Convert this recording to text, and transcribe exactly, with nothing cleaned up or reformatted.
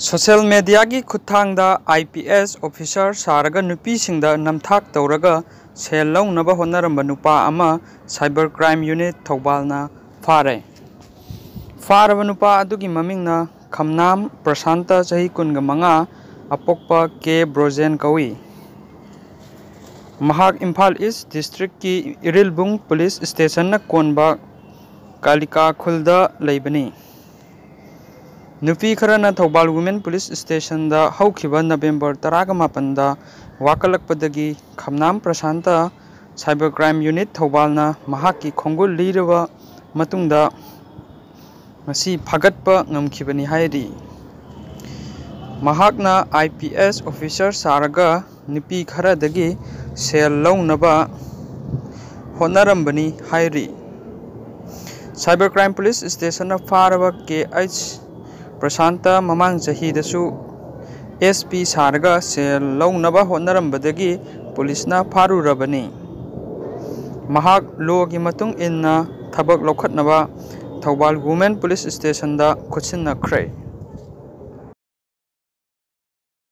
Social ꯃꯦꯗꯤꯌꯥꯒꯤ ꯈꯨꯠꯊꯥꯡꯗ I P S officer ꯁꯥꯔꯒ ꯅꯨꯄꯤꯁꯤꯡꯗ ꯅꯝꯊꯥꯛ ꯇꯧꯔꯒ ꯁꯦꯜ ꯂꯧꯅꯕ ꯍꯣꯠꯅꯔꯝꯕ ꯅꯨꯄꯥ ꯑꯃ ꯁꯥꯏꯕꯔ ꯀ꯭ꯔꯥꯏꯝ ꯌꯨꯅꯤꯠ ꯊꯧꯕꯥꯜꯅ ꯐꯥꯔꯦ꯫ ꯐꯥꯔꯕ ꯅꯨꯄꯥ ꯑꯗꯨꯒꯤ ꯃꯃꯤꯡꯅ ꯈꯝꯅꯥꯝ ꯄ꯭ꯔꯁꯥꯟꯇ, ꯆꯍꯤ ꯀꯨꯟꯒ ꯃꯉꯥ, ꯑꯄꯣꯛꯄ ꯀꯦ ꯕ꯭ꯔꯣꯖꯦꯟ ꯀꯧꯏ꯫ ꯃꯍꯥꯛ ꯏꯝꯐꯥꯜ ꯏꯁ ꯗꯤꯁꯇ꯭ꯔꯤꯛꯀꯤ ꯏꯔꯤꯜꯕꯨꯡ ꯄꯨꯂꯤꯁ ꯁ꯭ꯇꯦꯁꯟꯅ ꯀꯣꯟꯕ ꯀꯥꯂꯤꯀꯥ ꯈꯨꯜꯗ ꯂꯩꯕꯅꯤ꯫ ꯅꯨꯄꯤ ꯈꯔꯅ ꯊꯧꯕꯥꯜ ꯋꯨꯃꯦꯟ ꯄꯨꯂꯤꯁ ꯁ꯭ꯇꯦꯁꯟꯗ ꯍꯧꯈꯤꯕ ꯅꯕꯦꯝꯕꯔ ꯇꯔꯥꯒ ꯃꯥꯄꯟꯗ ꯋꯥꯀꯠꯂꯛꯄꯗꯒꯤ ꯈꯝꯅꯥꯝ ꯄ꯭ꯔꯁꯥꯟꯇ ꯁꯥꯏꯕꯔ ꯀ꯭ꯔꯥꯏꯝ ꯌꯨꯅꯤꯠ ꯊꯧꯕꯥꯜꯅ ꯃꯍꯥꯛꯀꯤ ꯈꯣꯡꯒꯨꯜ ꯂꯤꯔꯕ ꯃꯇꯨꯡꯗ ꯉꯁꯤ ꯐꯥꯒꯠꯄ ꯉꯝꯈꯤꯕꯅꯤ ꯍꯥꯏꯔꯤ꯫ ꯃꯍꯥꯛꯅ ꯑꯥꯏ ꯄꯤ ꯑꯦꯁ ꯑꯣꯐꯤꯁꯥꯔ ꯁꯥꯔꯒ ꯅꯨꯄꯤ ꯈꯔꯗꯒꯤ ꯁꯦꯜ ꯂꯧꯅꯕ ꯍꯣꯠꯅꯔꯝꯕꯅꯤ ꯍꯥꯏꯔꯤ꯫ ꯁꯥꯏꯕꯔ ꯀ꯭ꯔꯥꯏꯝ ꯄꯨꯂꯤꯁ ꯁ꯭ꯇꯦꯁꯟꯅ ꯐꯥꯔꯕ ꯀꯦ ꯑꯩꯆ ꯄ꯭ꯔꯁꯥꯟꯇ ꯃꯃꯥꯡ ꯆꯍꯤꯗꯁꯨ ꯑꯦꯁ ꯄꯤ ꯁꯥꯔꯒ ꯁꯦꯜ ꯂꯧꯅꯕ ꯍꯣꯠꯅꯔꯝꯕꯗꯒꯤ ꯄꯨꯂꯤꯁꯅ ꯐꯥꯔꯨꯔꯕꯅꯤ꯫ ꯃꯍꯥꯛ ꯂꯣꯒꯤ ꯃꯇꯨꯡ ꯏꯟꯅ ꯊꯕꯛ ꯂꯧꯈꯠꯅꯕ ꯊꯧꯕꯥꯜ ꯋꯨꯃꯦꯟ ꯄꯨꯂꯤꯁ ꯁ꯭ꯇꯦꯁꯟꯗ ꯈꯨꯠꯁꯤꯟꯅꯈ꯭ꯔꯦ꯫